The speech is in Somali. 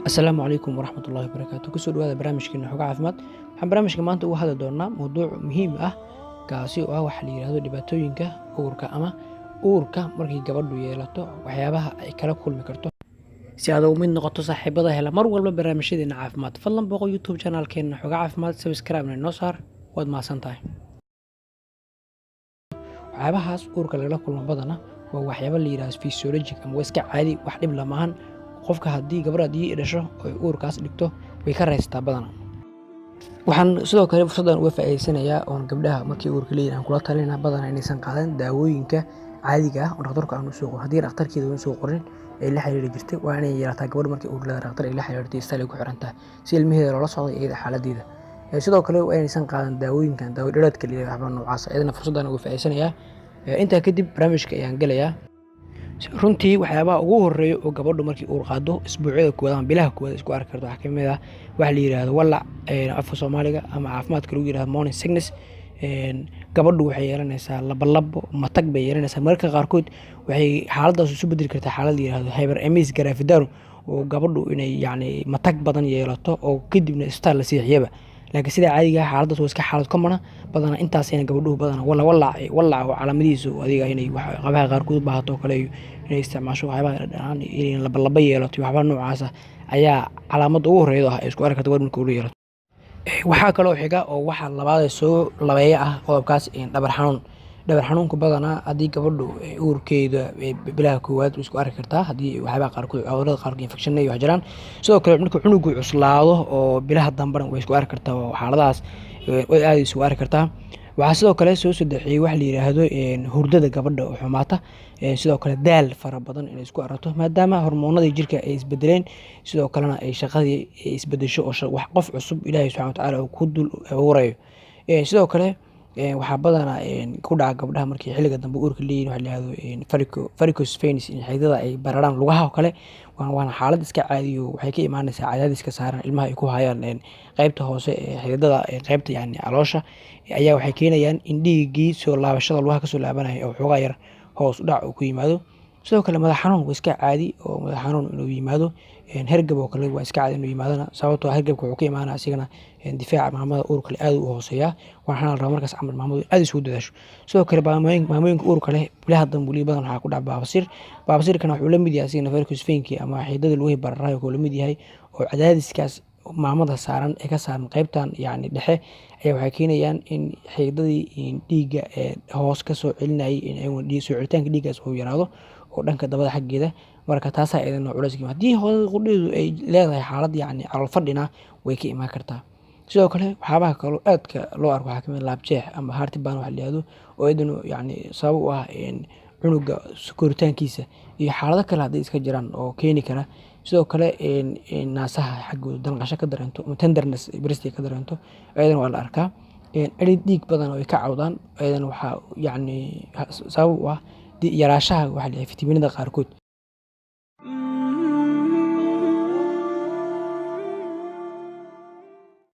Asalaamu calaykum waraxmatullahi wabarakaatu. Kusoo dhawaada barnaamijkeena Xoga Caafimaad. Waxaan barnaamijka maanta uga hadli doonaa mowduuc muhiim ah, kaasi oo ah waxa la yidhaahdo dhibaatooyinka uurka ama uurka markii gabadhu yeelato, waxyaabaha ay kala kulmi karto. Si aad ugu mid noqoto saaxiibada hela mar walba barnaamijyadeena caafimaad, fadlan booqo YouTube channelkeena Xoga Caafimaad, subscribe noo saar. Waad mahadsan tahay. Waxyaabahaas uurka lagala kulmo badana waa waxyaaba la yidhahdo physiologic ama waa iska caadi, wax dhib lamaahan. Qofka haddii gabadh haddii dhasho oy uurkaas dhigto, way ka raystaa badana. Waxaan sidoo kale fursaddan uga faa'iidaysanayaa oon gabdhaha markii uurka leeyihin aan kula talinaa badanaa inaysan qaadan daawooyinka caadiga ah oo dhakhtarku aan usoo qorin. Haddii dhakhtarkeeda usoo qorin ay la xiriiri jirtay, waa inay yeelataa gabadhu markii uur leedahay dhakhtar ay la xiriirtay, isbitaal ay ku xiran tahay, si ilmaheeda loola socdo iyada xaaladdeeda. Sidoo kale waa inaysan qaadan daawooyinkan daawo dhireedka la yiraahdo, waxba noocaas. Iyadana fursaddan uga faa'iidaysanayaa. Intaa kadib barnaamijka ayaan gelayaa. Runtii waxyaabaha ugu horeeya oo gabadhu markii uur qaado isbuucyada koowaad ama bilaha koowaad isku arki karto waxaa kamid ah waxa la yidhaahdo walac, afka Soomaaliga ama caafimaadka lagu yidhahdo morning sickness. Gabadhu waxay yeelanaysaa labolabo, matag bay yeelanaysaa. Mararka qaarkood waxay xaaladdaas isu bedeli kartaa xaalad la yidhahdo hyperemesis gravidarum, oo gabadhu inay yacni matag badan yeelato oo kadibna isbitaal la seexiyaba. Laakiin sida caadiga ah xaaladdaas waa iska xaalad common ah badanaa. Intaasayna gabadhuhu badanaa walac walac oo calaamadihiisu adiga inay waxyaabaha qaarkood u baahato oo kale, inay isticmaasho waxyaabaha dhanaan, inay labolabo yeelato, waxyaabaha noocaas ah ayaa calaamadda ugu horreyda ah ee isku arki karta gabadhu marka uur yeelato. Waxaa kaloo xiga oo waxa labaad ee soo labeeya ah qodobkaas dhabar xanuun. Dhabar xanuunka badanaa haddii gabadhu uurkeeda bilaha koowaad isku arki kartaa, haddii waxyaabaha qaarkood, cudurrada qaarkood, infection iyo wax jiraan. Sidoo kale markuu cunugu cuslaado oo bilaha dambena way isku arki kartaa, oo xaaladahaas way aad isugu arki kartaa. Waxaa sidoo kale soo saddexeeyey waxa la yiraahdo hurdada gabadha oo xumaata. Sidoo kale daal fara badan inay isku aragto, maadaama hormoonadii jirka ay isbedeleen, sidoo kalena ay shaqadii ay isbedesho oo wax qof cusub Ilaahay subxaana watacaala uu ku dul abuurayo. Sidoo kale waxaa badanaa ku dhaca gabdhaha markii xilliga dambe uurka leeyihiin waxa la yiraahdo varicose veins, in xididada ay bararaan lugaha oo kale. Waana xaalad iska caadiyo, waxay ka imaanaysaa cadaadiska saaran ilmaha ay ku hayaan qaybta hoose ee xididada, qaybta yacni caloosha, ayaa waxay keenayaan in dhiiggii soo laabashada lugaha kasoo laabanaya oo xoogaa yar hoos u dhac uu ku yimaado. Sidoo kale madax xanuun waa iska caadi oo madax xanuun inuu yimaado. Hergab oo kale waa iska caadi inuu yimaadona, sababtoo ah hergabka wuxuu ka imaanaya asigana difaaca maamada uurka leh aad u hooseeyaa, waxaana la rabaa markaas camal maamadu aad isugu dadaasho. Sidoo kale maamooyinka uurka leh bilaha dambe weliba badan waxaa ku dhaca baabasiir. Baabasiirkana wuxuu la mid yahay asigana varicose vein-kii ama xididada lugihii bararaay wuxuu la mid yahay, oo cadaadiskaas maamada saaran ee ka saaran qaybtan yacni dhexe ayaa waxay keenayaan in xididadii dhiigga ee hoos ka soo celinayay in soo celitaanka dhiiggaas uu yaraado oo dhanka dabada xaggeeda. Marka taasaa iyadana culays. Haddii hooyada qudheedu ay leedahay xaalad yacni calool fadhina, way ka imaan kartaa. Sidoo kale waxyaabaha kaloo aadka loo arko waxaa kamid ah laabjeex ama heartburn waxa la yiraahdo, oo iyaduna yacni sabab u ah cunuga koritaankiisa iyo xaalado kale hadday iska jiraan oo keeni kara. Sidoo kale naasaha xaggooda danqasho ka dareento ama tenderness breast ka dareento, iyadana waa la arkaa. Cirid dhiig badan oo ay ka cawdaan, iyadana waxaa yacni sabab u ah yaraashaha waxa la yiraahdo fitamiinada qaarkood.